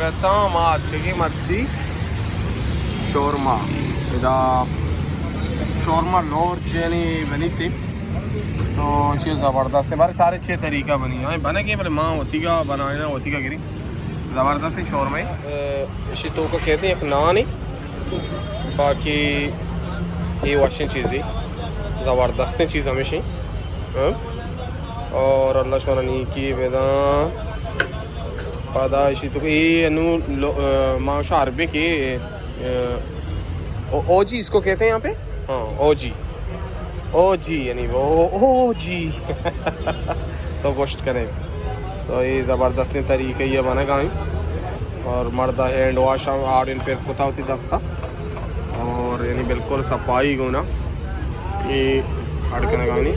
کہتا ما اتکگیں مرچی شورما، ادا شورما لورج یعنی بنیتے، تو اشی زبردست ہے. بارے چارے چے طریقہ بنی، ہاں بنگے، بلے ما وتیگا بنائنا، وتیگا گری. زبردست شورما ہے. اشی تو کو کہتے ہیں ایک نان ہے، باقی یہ واشنگ چیز ہے، زبردستیں چیز ہمیشہ. ہاں؟ اور اللہ شمارا نیکی بداں. پدا اشی تو اے انو لو-، آ، ما شا عربی کی، آ، او-، اوجی اس کو کہتے ہیں یہاں پہ؟ ہاں، اوجی. اوجی یعنی وہ، او-، اوجی. تو گوشت کرے. تو یہ زبردستیں طریقہ یہ بنا گائیں. اور مردہ ہینڈ واش ہم آڑ ان پر کتا ہوتی دستا. اور یعنی بالکل صفائی گونا. یہ اڑ کنگانی.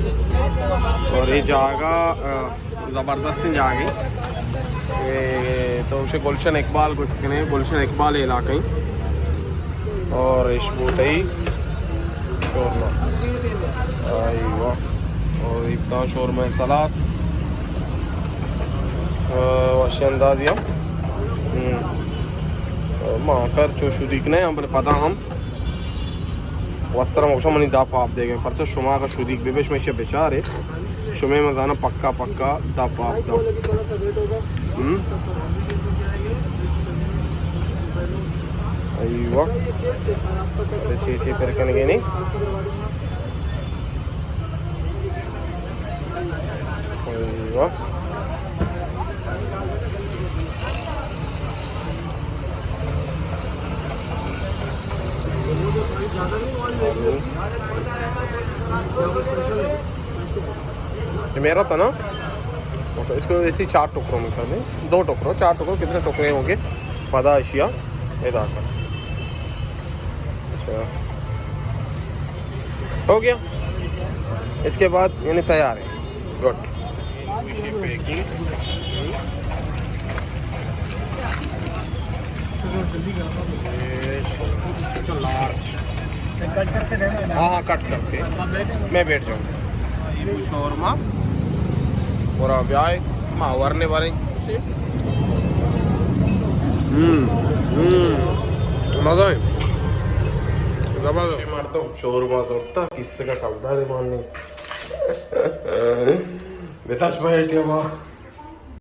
اور یہ جاگہ، آ، زبردستیں جاگے. اے تو اسے گلشن اقبال گوشت کنے، گلشن اقبال علاقہ ہیں. اور اش بوتئی شورما. آئی واہ. اور ایک دان شورما سلاد. آ، وش اندازیا. ہم. ما کر چو شدیک نہیں، ہم بلے پدا ہم وسر ہم گوشاں منی دپ آپ دیگا، پرچا شما اگا شدیک ببے، شما ایشی بچارے، شما مزانا پکا پکا دپ آپ دا. ہم؟ ایوہ. چی چی پر کنگے نی؟ ایوہ. یہ میرا تھا نا؟ اچھا، اس کو ایسے ہی چار ٹکڑوں میں کر دیں، دو ٹکڑوں، چار ٹکڑوں، کتنے ٹکڑے ہوں گے؟ پدا اشیا ادا کر. اچھا، ہو گیا. اس کے بعد یعنی تیار ہے. گڈ. پیکنگ. اچھا، لارج. ہاں، ہاں، کٹ کر کے میں بیٹھ جاؤں گا. یہ شورما پورا بیائے، ما ورنے بارے. ہم، ہم، مزہ ہے. زبردست. مردم شورما زورتا، کس کا کلدار ماننے. بتاش بھائی ٹیما.